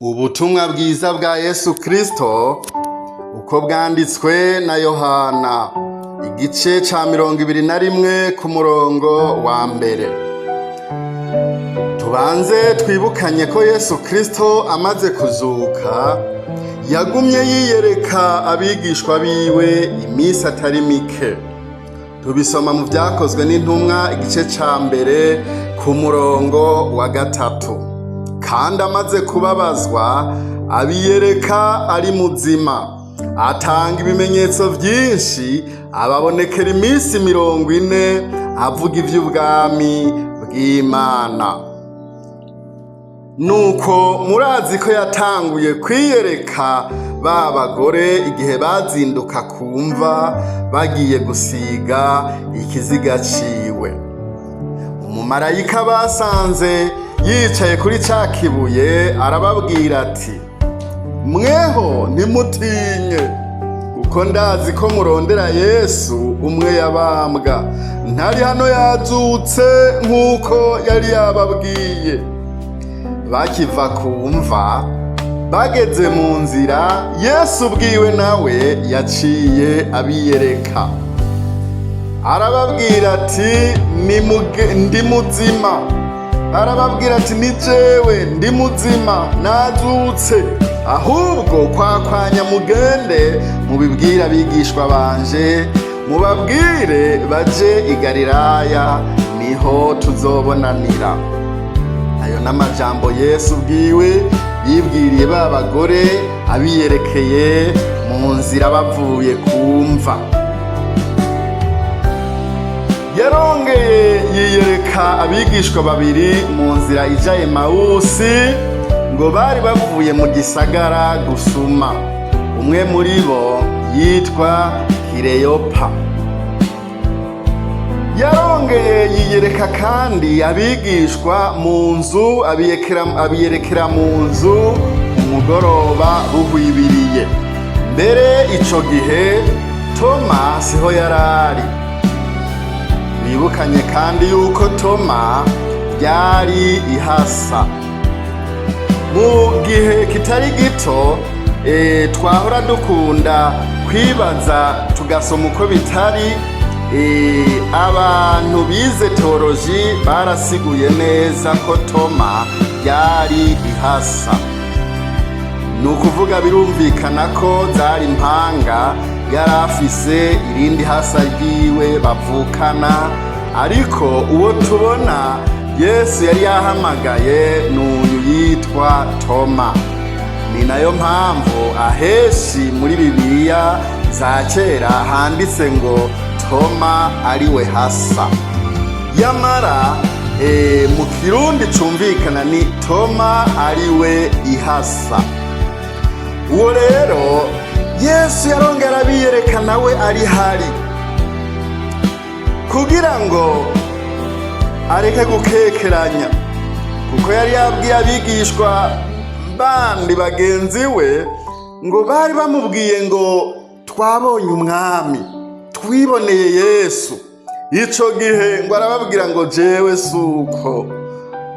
Ubutumwa bwiza bwa Yesu Kristo uko bwanditswe na Yohana, igice ca 21 ku murongo wa mbere. Tubanze twibukanye ko Yesu Kristo amaze kuzuka yagumye yiyereka abigishwa biwe iminsi atari mike. Tubisoma mu Vyakozwe n'Intumwa, igice ca mbere ku murongo wa 3. Kandi amaze kubabazwa abiyereka ari muzima, atanga ibimenyetso vyinshi, ababonekera iminsi 40, avuga ivy'ubwami bw'Imana. Nuko murazi ko yatanguye kwiyereka ba bagore igihe bazinduka kumva bagiye gusiga ikiziga ciwe. Umumarayika basanze yicaye kuri ca kibuye arababwira ati: "Mweho ntimutinye, kuko ndazi ko murondera Yesu umwe yabambwa. Ntari hano, yazutse nk'uko yari yababwiye." Bakiva ku mva, bageze mu nzira, Yesu ubwiwe nawe yaciye abiyereka, arababwira ati: "Ndi muzima." Arababwira ati: "Ni jewe, ndi muzima, nazutse. Ahubwo kwakwanya mugende mubibwire abigishwa banje, mubabwire baje i Galilaya, niho tuzobonanira." Ayo n'amajambo Yesu ubwiwe yibwiriye ba bagore abiyerekeye mu nzira bavuye kumva. Yarongeye yiyereka abigishwa babiri mu nzira ija Emawusi, ngo bari bavuye mu gisagara gusuma. Umwe muri bo yitwa Kireyopa. Yarongeye yiyereka kandi abigishwa mu nzu, abiyerekera mu nzu umugoroba buhwibiriye. Mbere ico gihe Toma siho yarari. Bibukanye kandi yuko Toma ryari ihasa. Mu gihe kitari gito twahora dukunda kwibaza, tugasoma uko bitari. Abantu bize théologie barasiguye neza ko Toma ryari ihasa. Ni ukuvuga, birumvikana ko zari impanga, yari afise irindi hasa ryiwe bavukana, ariko uwo tubona Yesu yari yahamagaye n'uyu yitwa Toma. Ni nayo mpamvu ahenshi muri Bibiliya za kera handitse ngo Toma ariwe hasa. Yamara mu Kirundi cumvikana ni Toma ariwe ihasa. Uwo rero Yesu yarongera abiyereka nawe ari hari, kugira ngo areke gukekeranya, kuko yari yabwiye abigishwa bandi bagenzi we ngo bari bamubwiye ngo: "Twabonye Umwami, twiboneye Yesu." Ico gihe ngo arababwira ngo: "Jewe suko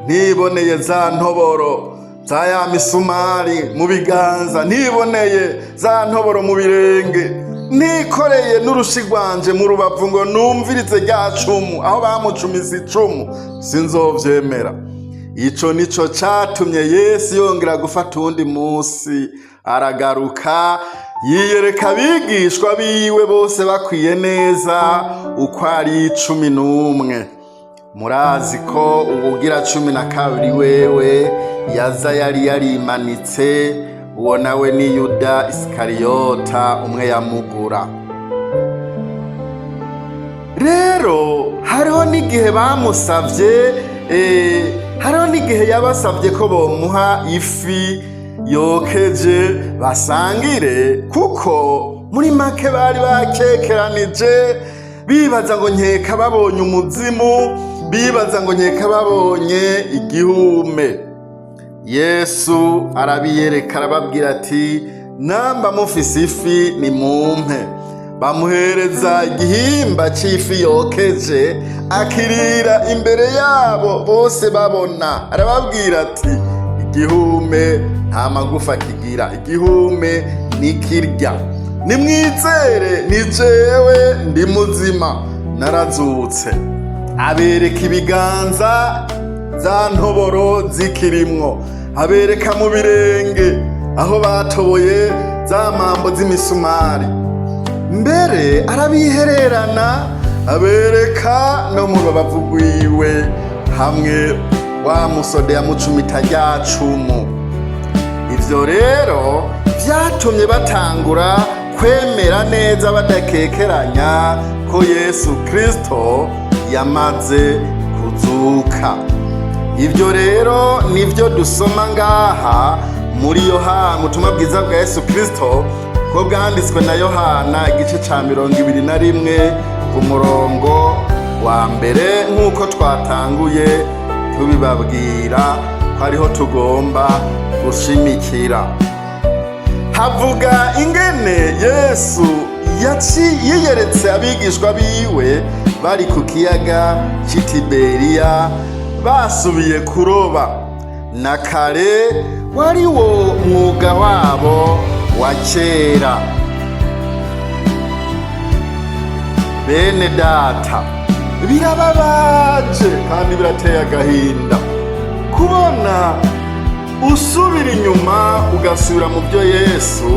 ntiboneye za ntoboro za ya misumari mu biganza, ntiboneye za ntoboro mu birenge, nikoreye n'urushi rwanje mu rubavu, ngo numvirize rya cumu aho bamucumise icumu, sinzovyemera." Ico nico catumye Yesu yongera gufata uwundi munsi, aragaruka yiyereka abigishwa biwe bose bakwiye neza uko ari 11. Murazi ko uwugira 12 wewe yaza yari yarimanitse. Uwo nawe ni Yuda Isikariyota, umwe yamugura. Rero hariho n'igihe bamusavye, hariho n'igihe yabasavye ko bomuha ifi yokeje basangire, kuko muri make bari bakekeranije, bibaza ngo nkeka babonye umuzimu, bibaza ngo nkeka babonye igihume. Yesu arabiyereka, arababwira ati: "Namba mufise ifi, nimumpe." Bamuhereza igihimba c'ifi yokeje, akirira imbere yabo bose babona. Arababwira ati: Igihume nta magufa kigira, igihume nikirya. Nimwizere, ni jewe, ndi muzima, narazutse. Abereka ibiganza, za ntoboro zikirimwo, abereka mu birenge aho batoboye za mambo z'imisumari. Mbere arabihererana, abereka no mu rubavu rwiwe hamwe wa musode yamucumita rya cumu. Ivyo rero vyatumye batangura kwemera neza badakekeranya ko Yesu Kristo yamaze kuzuka. Ibyo rero nibyo dusoma ngaha muri Yohana, ubutumwa bwiza bwa Yesu Kristo ko bwanditswe na Yohana, igice ca 21 ku murongo wa mbere, nk'uko twatanguye tubibabwira ko ariho tugomba gushimikira. Havuga ingene Yesu yiyeretse abigishwa biwe bari ku kiyaga c'i Tiberiya, basubiye kuroba. Na kare wari wo mwuga wabo wa kera. Bene data, birababaje kandi birateye agahinda kubona usubira inyuma, ugasubira mu byo Yesu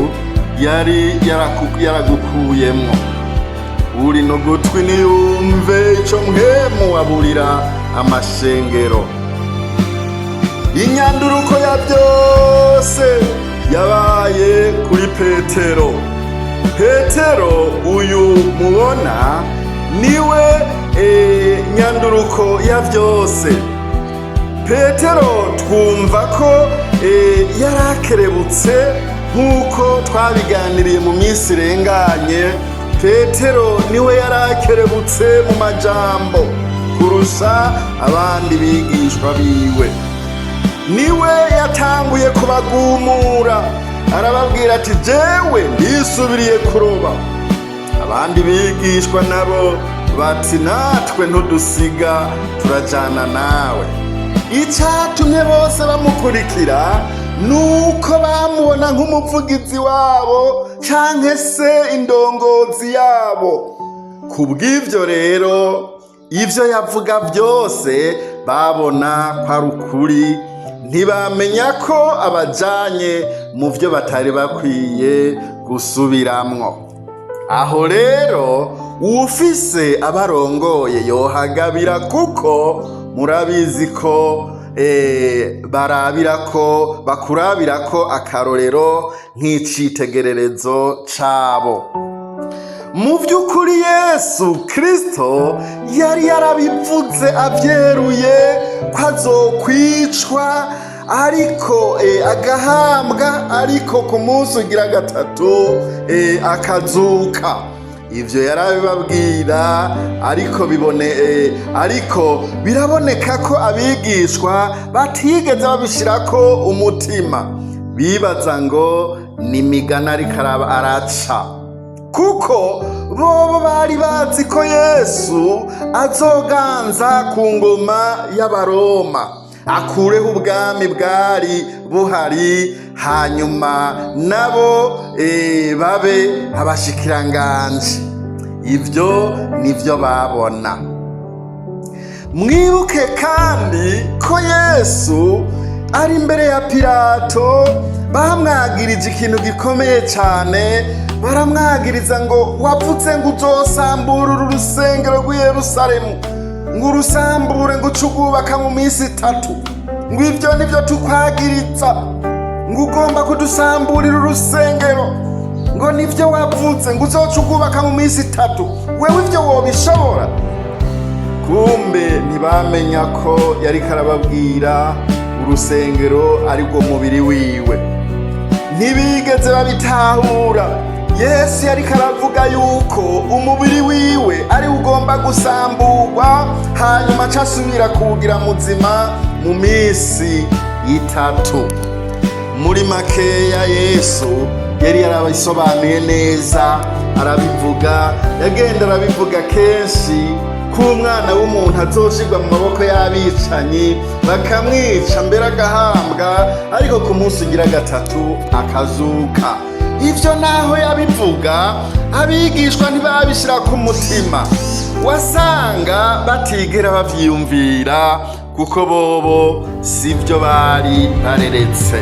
yari yaragukuyemwo. Uri no gutwi niyumve ico Mpwemu aburira amashengero. Inyanduruko ya byose yabaye kuri Petero. Petero uyu mubona niwe nyanduruko ya byose. Petero twumva ko yarakerebutse, nk'uko twabiganiriye mu minsi irenganye. Petero niwe yarakerebutse mu majambo kurusha abandi bigishwa biwe. Niwe yatanguye kubagumura, arababwira ati: "Jewe ndisubiriye kuroba." Abandi bigishwa nabo bati: "Natwe ntudusiga, turajana nawe." Icyatumye bose bamukurikira nuko bamubona nk'umuvugizi wabo canke se indongozi yabo. Ku bw'ivyo rero, ivyo yavuga byose babona ko ari ukuri. Ntibamenya ko abajanye mu byo batari bakwiye gusubiramwo. Aho rero uwufise abarongoye yohagabira, kuko murabizi ko barabira ko bakurabira ko akarorero nk'icitegererezo cabo. Mu by'ukuri Yesu Kristo yari yarabivuze abyeruye ko azokwicwa, ariko agahambwa, ariko ku munsi ugira gatatu akazuka. Ivyo yarabibabwira, ariko bibone ariko biraboneka ko abigishwa batigeze babishirako umutima. Bibaza ngo ni imigani ariko araca, kuko bobo bari bazi ko Yesu azoganza ku ngoma y'Abaroma, akureho ubwami bwari buhari, hanyuma nabo babe abashikiranganji. Ibyo nibyo babona. Mwibuke kandi ko Yesu ari imbere ya Pilato, bamwagirije ikintu gikomeye cyane. Baramwagiriza ngo: "Wavuze ngo uzosambura uru rusengero rw'i Yerusalemu, ngo urusambure, ngo uce urwubaka mu minsi 3. Ngo ibyo nibyo tukwagiriza, ngo ugomba kudusamburira urusengero, ngo nibyo wavuze ngo uzoca urwubaka mu minsi 3. Wewe ibyo wobishobora?" Kumbe ntibamenya ko yariko arababwira urusengero arirwo mubiri wiwe. Ntibigeze babitahura. Yesu yariko aravuga yuko umubiri wiwe ari ugomba gusamburwa, hanyuma aca asubira kuwugira muzima mu minsi 3. Muri makeya, Yesu yari yarabisobanuye neza, arabivuga, yagenda arabivuga kenshi. Ko umwana w'umuntu azoshirwa mu maboko y'abicanyi, bakamwica, mbere agahambwa, ariko ku munsi ugira gatatu akazuka. Ivyo naho yabivuga, abigishwa ntibabishira ku mutima. Wasanga batigera bavyiyumvira, kuko bobo sivyo bari bareretse.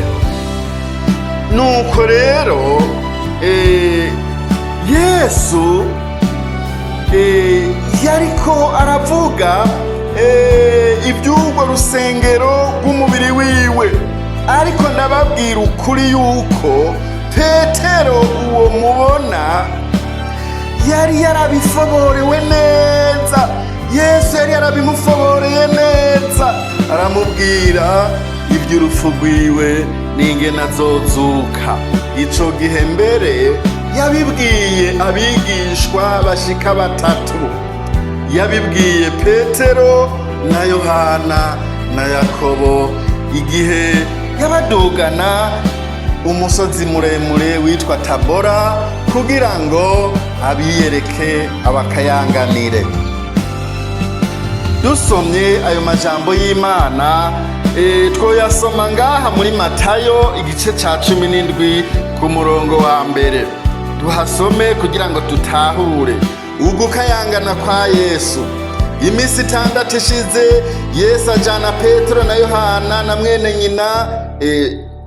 Nuko rero Yesu yariko aravuga iby'urwo rusengero rw'umubiri wiwe. Ariko ndababwira ukuri yuko Petero uwo mubona yari yarabifoborewe neza. Yesu yari yarabimufoboreye neza, aramubwira iby'urupfu rwiwe n'ingene azozuka. Ico gihe mbere yabibwiye abigishwa bashika batatu. Yabibwiye Petero na Yohana na Yakobo igihe yabadugana umusozi muremure witwa Tabora kugira ngo abiyereke, abakayanganire. Dusomye ayo majambo y'Imana, twoyasoma ngaha muri Matayo igice ca 17 ku murongo wa mbere. Tuhasome kugira ngo tutahure ugukayangana kwa Yesu. Iminsi 6 ishize, Yesu ajana Petero na Yohana na mwene nyina.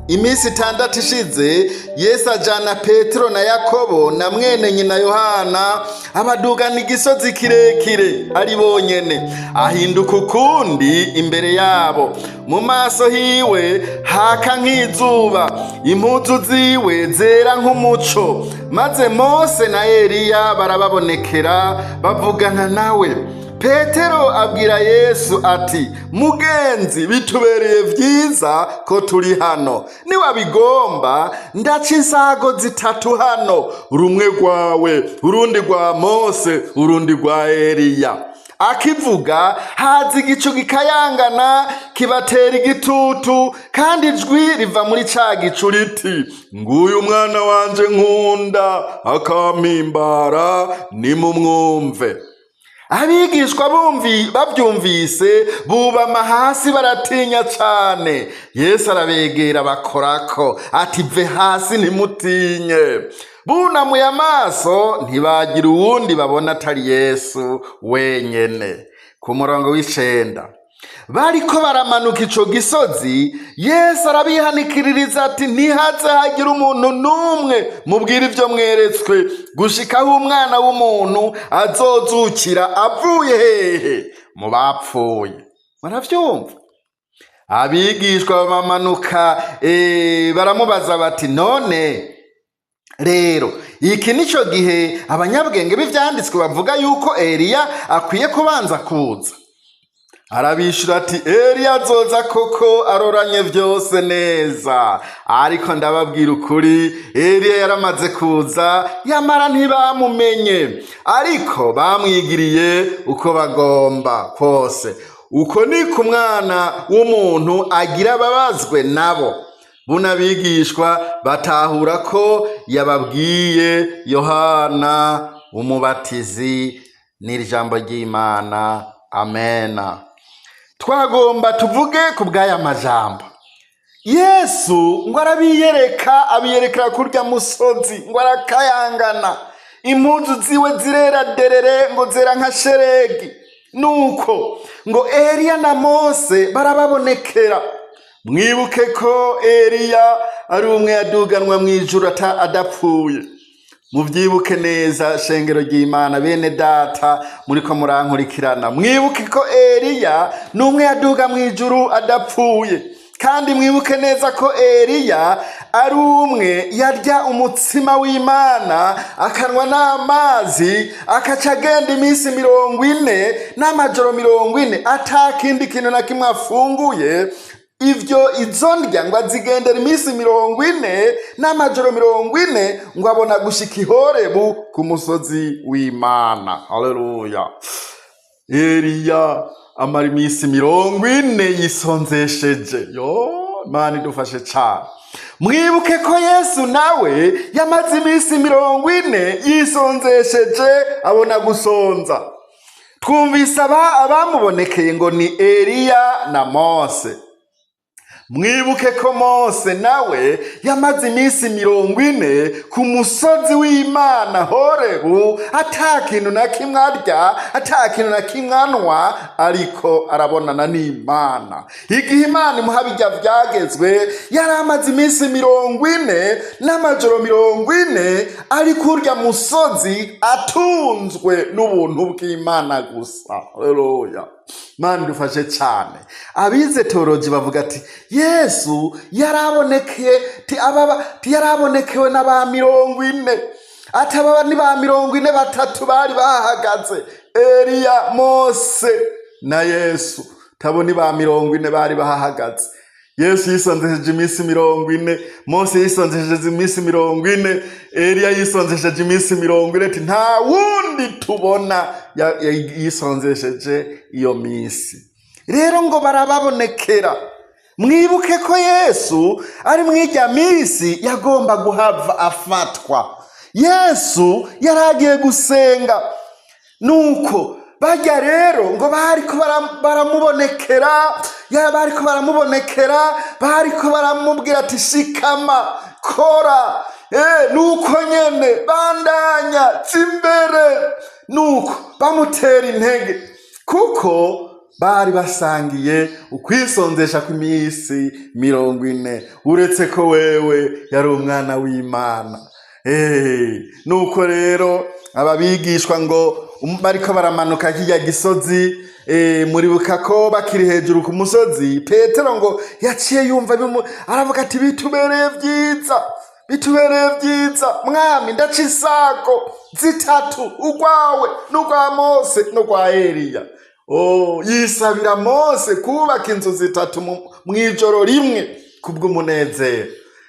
Iminsi 6 ishize, Yesu ajana Petero na Yakobo na mwene nyina Yohana, abadugana igisozi kirekire ari bonyene. Ahinduka ukundi imbere yabo, mu maso hiwe haka nk'izuba, impuzu ziwe zera nk'umuco. Maze Mose na Eliya barababonekera, bavugana nawe. Petero abwira Yesu ati: "Mugenzi, bitubereye vyiza ko turi hano. Niwabigomba, ndaca insago zitatu hano, rumwe rwawe, urundi rwa Mose, urundi rwa Eliya." Akivuga, haza igicu gikayangana kibatera igitutu, kandi ijwi riva muri ca gicu riti: "Nguyu umwana wanje nkunda akampimbara, nimumwumve." Abigishwa bumvi bavyumvise bubama hasi, baratinya cane. Yesu arabegera, bakorako, ati: "Ve hasi, ntimutinye." Bunamuye amaso, ntibagira uwundi babona atari Yesu wenyene. Ku murongo w'9, bariko baramanuka ico gisozi, Yesu arabihanikiririza ati: "Ntihaze hagira umuntu n'umwe mubwira ivyo mweretswe, gushikaho umwana w'umuntu azozukira avuye hehe? Mu bapfuye." Muravyumva? Abigishwa bamanuka, baramubaza bati: "None rero iki nico gihe abanyabwenge b'ivyanditswe bavuga yuko Eliya akwiye kubanza kuza?" Arabishura ati: "Eliya azoza koko aroranye vyose neza. Ariko ndababwira ukuri, Eliya yaramaze kuza, yamara ntibamumenye, ariko bamwigiriye uko bagomba kose. Uko ni ku mwana w'umuntu agira ababazwe nabo." Buno abigishwa batahura ko yababwiye Yohana Umubatizi. N'iri jambo ry'Imana. Amena. Twagomba tuvuge ku bw'aya majambo. Yesu ngo arabiyereka, abiyerekera kurya musozi, ngo arakayangana, impuzu ziwe zirera derere, ngo zera nka sheregi. Nuko ngo Eliya na Mose barababonekera. Mwibuke ko Eliya ari umwe yaduganwa mu ijuru adapfuye. Mubyibuke neza, shengero ry'Imana, bene data muriko murankurikirana. Mwibuke ko Eliya ni umwe yaduga mu ijuru adapfuye. Kandi mwibuke neza ko Eliya ari umwe yarya umutsima w'Imana, akanywa n'amazi, akaca agenda iminsi 40 n'amajoro 40 atakindi kintu na kimwe afunguye. Ivyo izo ndya ngo azigendera iminsi 40 n'amajoro 40, ngo abona gushika i Horebu ku musozi w'Imana. Haleluya! Eliya amara iminsi 40 yisonzesheje. Yo Mana idufashe cane. Mwibuke ko Yesu nawe yamaze iminsi 40 yisonzesheje, abona gusonza. Twumvise abamubonekeye ngo ni Eliya na Mose. Mwibuke ko Mose nawe yamaze iminsi 40 ku musozi w'Imana Horebu, ata kintu na kimwe arya, ata kintu na kimwe anywa, ariko arabonana n'Imana. Igihe Imana imuha bijya vyagezwe, yari amaze iminsi 40 n'amajoro 40 ari kurya musozi, atunzwe n'ubuntu bw'Imana gusa. Haleluya! Mana idufashe cyane. Abize théologie bavuga ati Yesu yarabonekeye, ti yarabonekewe n'aba 40, ati ababa ni ba 43 bari bahagaze, Eliya, Mose na Yesu. Tabo ni ba 40 bari bahahagaze. Yesu yisonzesheje iminsi 40, Mose yisonzesheje iminsi 40, Eliya yisonzesheje iminsi 40. Ati nta wundi tubona yisonzesheje iyo minsi. Rero ngo barababonekera. Mwibuke ko Yesu ari mw'ijya minsi yagomba guhava afatwa. Yesu yari agiye gusenga, nuko bajya rero ngo bariko baramubonekera, ya bariko baramubonekera, bariko baramubwira ati shikama, kora, nuko nyene bandanya imbere, nuko bamutera intege, kuko bari basangiye ukwisonzesha kw'iminsi 40, uretse ko wewe yari umwana w'Imana. Nuko rero aba bigishwa ngo bariko baramanuka kirya gisozi, muribuka ko bakiri hejuru ku musozi, Petero ngo yaciye yumva aravuga ati bitubereye vyiza, bitubereye vyiza mwami, ndaca isako zitatu, urwawe n'urwa Mose n'urwa Eliya. Oh, yisabira Mose kubaka inzu zitatu mw'ijoro rimwe kubw'umunezero.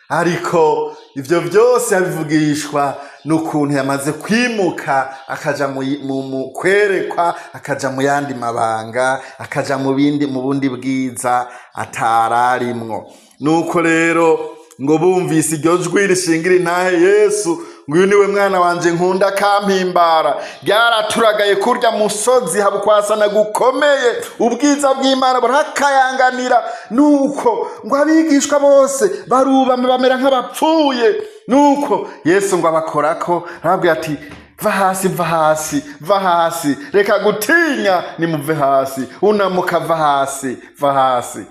Ariko ivyo vyose abivugishwa n'ukuntu yamaze kwimuka, akaja mu kwerekwa, akaja mu yandi mabanga, akaja mu bundi bwiza atararimwo. Nuko rero ngo bumvise iryo jwi rishingira intahe Yesu, ngo uyu niwe mwana wanje nkunda akampimbara, ryaraturagaye kurya musozi, haba ukwasana gukomeye, ubwiza bw'Imana burakayanganira. Nuko ngo abigishwa bose barubama, bamera nk'abapfuye. Nuko Yesu ngo abakorako, arababwira ati va hasi, va hasi, va hasi, reka gutinya, nimuve hasi, unamuka, va hasi, va hasi.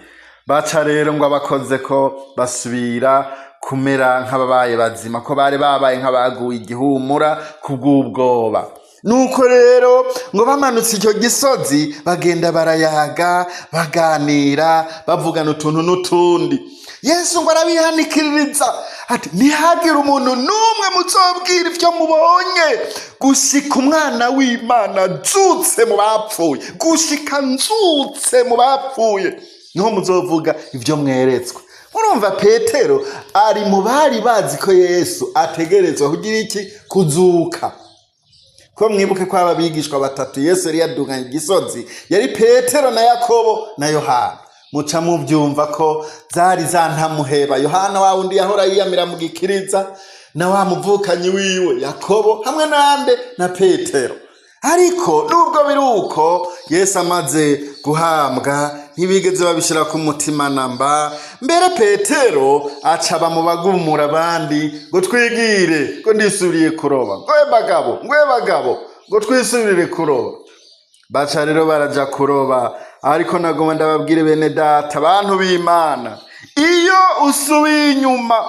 Baca rero ngo abakoze ko basubira kumera nk'ababaye bazima, ko bari babaye nk'abaguye igihumura kubw'ubwoba. Nuko rero ngo bamanutse icyo gisozi, bagenda barayaga, baganira, bavugana utuntu n'utundi. Yesu ngo arabihanikiririza ati ntihagire umuntu n'umwe muzobwira ibyo mubonye gushika umwana w'Imana nzutse mu bapfuye. Gushika nzutse mu bapfuye niho muzovuga ibyo mweretswe. Murumva, Petero ari mu bari bazi ko Yesu ategerezwa kugira iki? Kuzuka. Ko mwibuke ko aba bigishwa batatu Yesu yari yaduganye igisozi yari Petero na Yakobo na Yohana. Muca mubyumva ko zari za ntamuheba. Yohana wa wundi yahora yiyamira mu gikiriza, na wa muvukanyi wiwe Yakobo, hamwe nande? Na Petero. Ariko nubwo biri uko, Yesu amaze guhambwa ntibigeze babishyira ku mutima namba. Mbere Petero aca bamubagumura abandi ngo twigire, ngo ndisubiriye kuroba, ngo we bagabo, ngo we bagabo, ngo twisubirire kuroba. Baca rero baraja kuroba. Ariko nagomba ndababwire, bene data, bantu b'Imana, iyo usubiye inyuma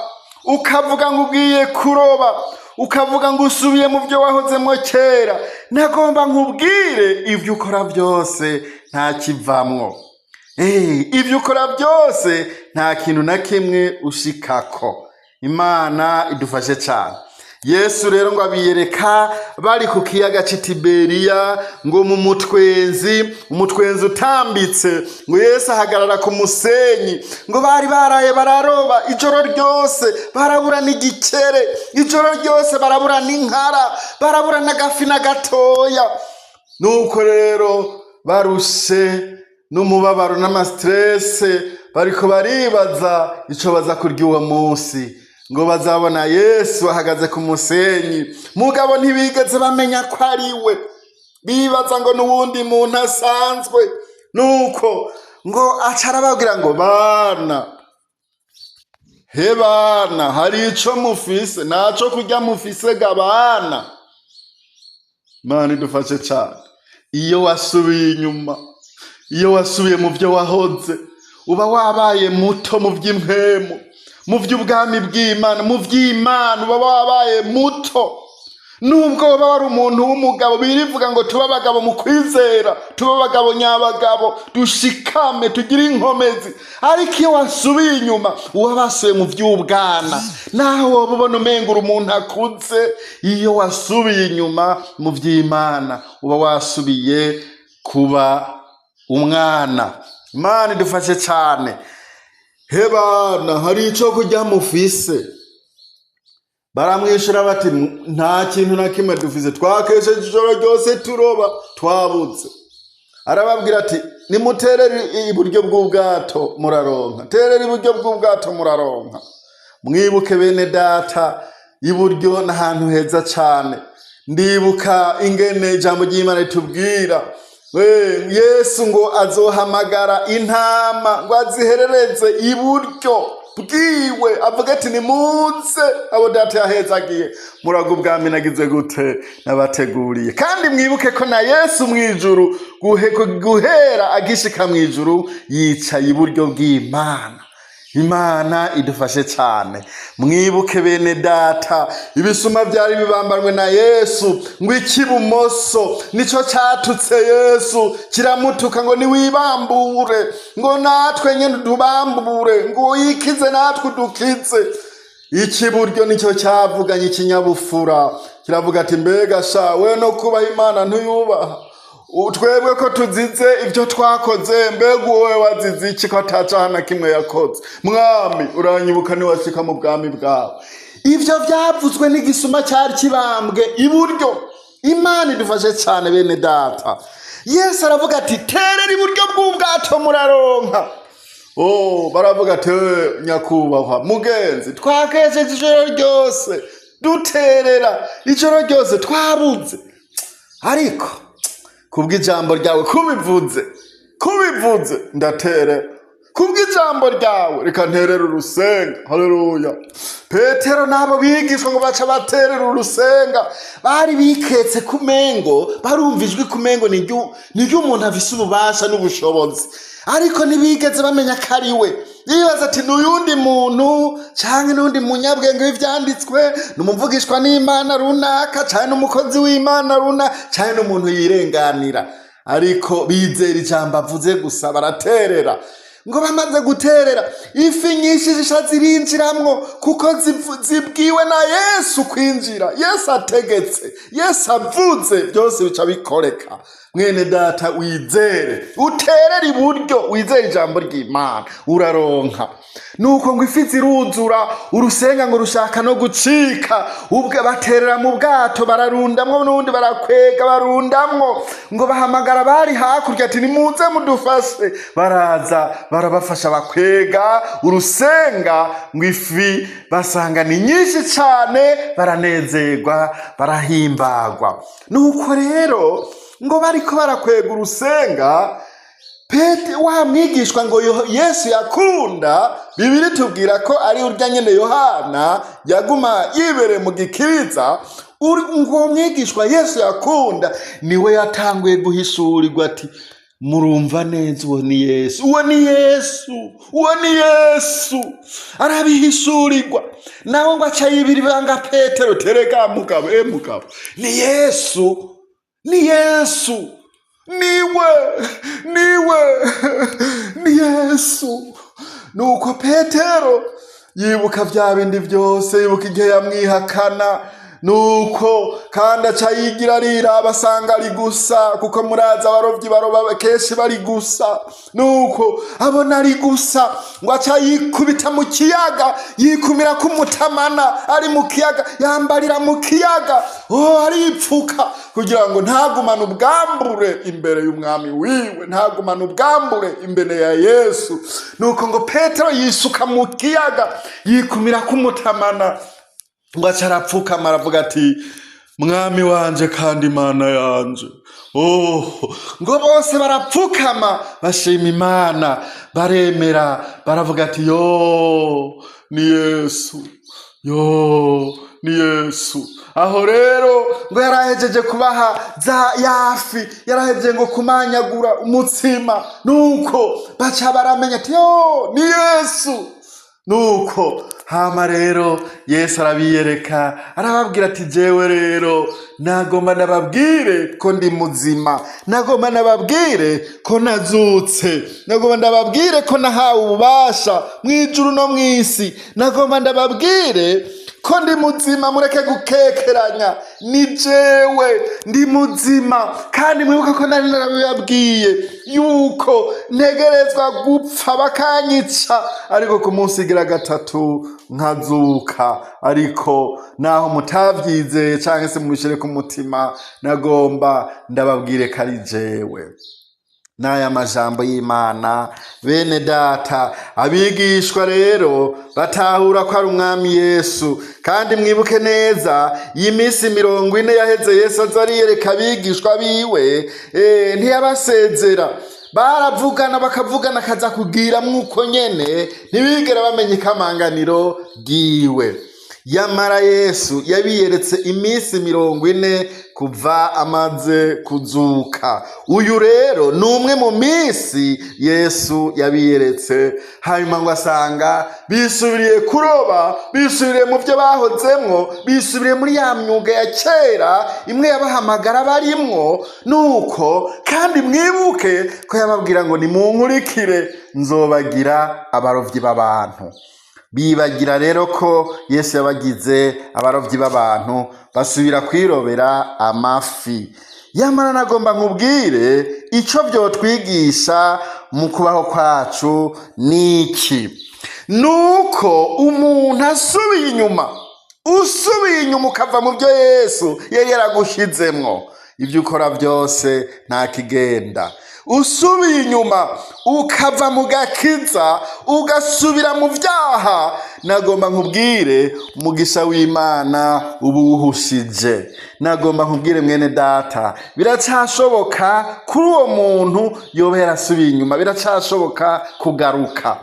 ukavuga ngo ugiye kuroba, ukavuga ngo usubiye mu byo wahozemo kera, nagomba nkubwire, ibyo ukora byose nta kivamwo. Ibyo ukora byose nta kintu na kimwe ushikako. Imana idufashe cyane. Yesu rero ngo abiyereka bari ku kiyaga cy'i Tiberiya, ngo mu mutwenzi, umutwenzi utambitse, ngo Yesu ahagarara ku musenyi. Ngo bari baraye bararoba ijoro ryose, barabura n'igikere ijoro ryose, barabura n'inkara, barabura n'agafi na gatoya. Nuko rero barushe n'umubabaro n'ama stress, bariko baribaza ico baza kurya uwo munsi, ngo bazabona Yesu ahagaze ku musenyi, mugabo ntibigeze bamenya ko ari we. Bibaza ngo n'uwundi muntu asanzwe. Nuko ngo aca arababwira ngo bana, he bana, hari ico mufise? Ntaco kurya mufise ga bana? Imana idufashe cane. Iyo wasubiye inyuma, iyo wasubiye mu byo wahoze, uba wabaye muto mu by'impwemu, mu by'ubwami bw'Imana, mu by'Imana uba wabaye muto. Nubwo waba wari umuntu w'umugabo, birivuga ngo tube abagabo mu kwizera, tube abagabo nyabagabo, dushikame, tugire inkomezi. Ariko iyo wasubiye inyuma, uba wasubiye mu by'ubwana. Naho woba ubona umenga uri umuntu akuze, iyo wasubiye inyuma mu by'Imana, uba wasubiye kuba umwana. Imana idufashe cyane. He bana, hari ico kurya mufise? Baramwishura bati nta kintu na kimwe dufise, twakesheje ijoro ryose turoba, twabuze. Arababwira ati nimuterere iburyo bw'ubwato muraronka, terera iburyo bw'ubwato muraronka. Mwibuke bene data, iburyo n'ahantu heza cane. Ndibuka ingene ijambo ry'Imana ritubwira we, Yesu ngo azohamagara intama ngo aziherereze iburyo bwiwe, avuga ati nimuze abo data yahezagiye, muraga ubwami nagize gute nabateguriye. Kandi mwibuke ko na Yesu mw'ijuru guhera agishika mw'ijuru yicaye iburyo bw'Imana. Imana idufashe cyane. Mwibuke bene data, ibisuma byari bibambanwe na Yesu, ngo ikibumoso nico catutse Yesu, kiramutuka ngo niwibambure, ngo natwe nyene utubambure, ngo wikize natwe udukize. Ikiburyo nicyo cyavuganye ikinyabufura, kiravuga ati mbega sha we, no kubaha Imana ntuyubaha? Twebwe ko tuzize ibyo twakoze, mbega wowe wazize iki ko atacaha na kimwe yakoze? Mwami, uranyibuka niwashika mu bwami bwawe. Ivyo vyavuzwe n'igisuma cyari kibambwe iburyo. Imana idufashe cyane bene data. Yesu aravuga ati terera iburyo bw'ubwato muraronka. Oh, baravuga ati "Eh, nyakubahwa mugenzi, twakesheje ijoro ryose duterera, ijoro ryose twabuze, ariko kubw'ijambo ryawe, kubivuze ndaterera. Kubw'ijambo ryawe reka nterere urusenga." Haleluya! Petero n'abo bigishwa ngo baca baterera urusenga. Bari biketse kumengo barumva ijwi, kumengo ni ry'umuntu afise ububasha n'ubushobozi, ariko ntibigeze bamenya ko ari we. Bibaza ati ni uyundi muntu, canke n'undi munyabwenge w'ivyanditswe, ni umuvugishwa n'Imana runaka, canke n'umukozi w'Imana runaka, canke n'umuntu yirenganira. Ariko bizera ijambo avuze gusa, baraterera. Ngo bamaze guterera, ifi nyinshi zisha zirinjiramwo, kuko zibwiwe na Yesu kwinjira. Yesu ategetse, Yesu avuze, byose bica bikoreka. Mwene data, wizere, uterere iburyo, wizere ijambo ry'Imana, uraronka. Nuko ngo ifi ziruzura urusenga, ngo rushaka no gucika. Ubwo baterera mu bwato, bararundamwo n'ubundi, barakwega, barundamwo. Ngo bahamagara bari hakurya ati nimuze mudufashe. Baraza barabafasha, bakwega urusenga. Ngo ifi basanga ni nyinshi cane, baranezerwa, barahimbagwa. Nuko rero ngo bariko barakwega urusenga, Pete wa mwigishwa ngo Yesu yakunda, Bibiri tubwira ko ari urya nyene Yohana yaguma yibereye mu gikiriza. Ngo mwigishwa Yesu yakunda niwe yatanguye guhishurirwa ati murumva neza, uwo ni Yesu, uwo ni Yesu, uwo ni Yesu. Arabihishurirwa nawe, ngo aca yibira ibanga Petero, terega mugabo, e mugabo, ni Yesu, ni Yesu, niwe, niwe, ni Yesu. Nuko Petero yibuka bya bindi byose, yibuka igihe yamwihakana. Nuko kandi aca yigira ariraba, asanga ari gusa, kuko murazi abarovyi baroba kenshi bari gusa. Nuko abona ari gusa, ngo aca yikubita mu kiyaga, yikumira kumutamana ari mu kiyaga, yambarira mu kiyaga, oh, aripfuka kugira ngo ntagumane ubwambure imbere y'umwami wiwe, ntagumane ubwambure imbere ya Yesu. Nuko ngo Petero yisuka mu kiyaga, yikumira kumutamana, ngo aca arapfukama, aravuga ati mwami wanje kandi Imana yanje. Oh, ngo bose barapfukama bashima Imana, baremera, baravuga ati: "Yo, ni Yesu, yo, ni Yesu." Aho rero ngo yarahejeje kubaha za yafi, yarahejeje ngo kumanyagura umutsima, nuko baca baramenya ati: "Yo, ni Yesu." Nuko hama rero Yesu arabiyereka, arababwira ati: "Jewe rero nagomba ndababwire ko ndi muzima, nagomba ndababwire ko nazutse, nagomba ndababwire ko nahawe ububasha mu ijuru no mu isi, nagomba ndababwire ko ndi muzima, mureke gukekeranya, ni jewe, ndi muzima. Kandi mwibuke ko nari narabibabwiye yuko ntegerezwa gupfa bakanyica, ariko ku munsi igira gatatu nkazuka. Ariko naho mutavyizeye canke se mubishire ku mutima, nagomba ndababwire ko ari jewe." N'aya majambo y'Imana, bene data. Abigishwa rero batahura ko ari Umwami Yesu. Kandi mwibuke neza, iyi minsi 40 yaheze Yesu aza ariyereka abigishwa biwe, ntiyabasezera. Baravugana, bakavugana, akaza kugira mwuko nyene, ntibigera bamenya ikamanganiro ryiwe. Yamara Yesu yabiyeretse iminsi 40 kuva amaze kuzuka. Uyu rero ni umwe mu minsi Yesu yabiyeretse. Hanyuma ngo asanga bisubiriye kuroba, bisubiriye mu byo bahozemwo, bisubiriye muri ya myuga ya kera imwe yabahamagara barimwo. Nuko kandi mwibuke ko yababwira ngo: "Nimunkurikire, nzobagira abarovyi b'abantu." Bibagira rero ko Yesu yabagize abarovyi b'abantu, basubira kwirobera amafi. Yamara nagomba nkubwire ico vyotwigisha mu kubaho kwacu niki: nuko umuntu asubiye inyuma, usubiye inyuma ukava mu byo Yesu yari yaragushizemwo, ibyo ukora byose nta kigenda. Usubiye inyuma ukava mu gakiza ugasubira mu byaha, nagomba nkubwire, umugisha w'Imana uba uwuhushije. Nagomba nkubwire, mwene data, biracashoboka kuri uwo muntu yoba yarasubiye inyuma, biracashoboka kugaruka.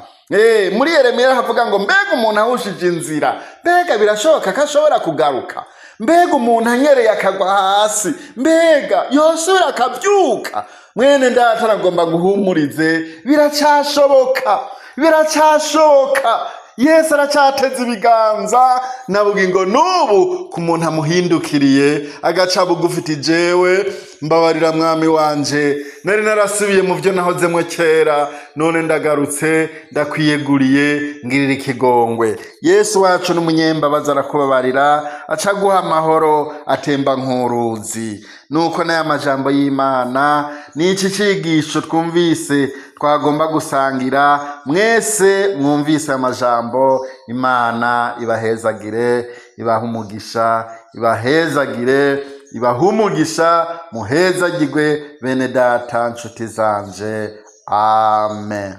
Muri Yeremiya havuga ngo: "Mbega umuntu ahushije inzira, mbega birashoboka ko ashobora kugaruka? Mbega umuntu anyereye akagwa hasi, mbega yosubira akabyuka?" Mwene data, nagomba guhumurize, biracashoboka, biracashoboka. Yesu aracateze ibiganza nabuga ngo n'ubu ku muntu amuhindukiriye agaca bugufi iti: "Jewe mbabarira Mwami wanje, nari narasubiye mu byo nahozemwo kera, none ndagarutse, ndakwiyeguriye, ngirira ikigongwe." Yesu wacu n'umunyembabazi, arakubabarira, aca aguha amahoro atemba nk'uruzi. Nuko n'aya majambo y'Imana, n'iki cigisho twumvise twagomba gusangira, mwese mwumvise amajambo, Imana ibahezagire, ibahe umugisha, ibahezagire, ibahe umugisha, muhezagirwe bene data, nshuti zanje. Amen.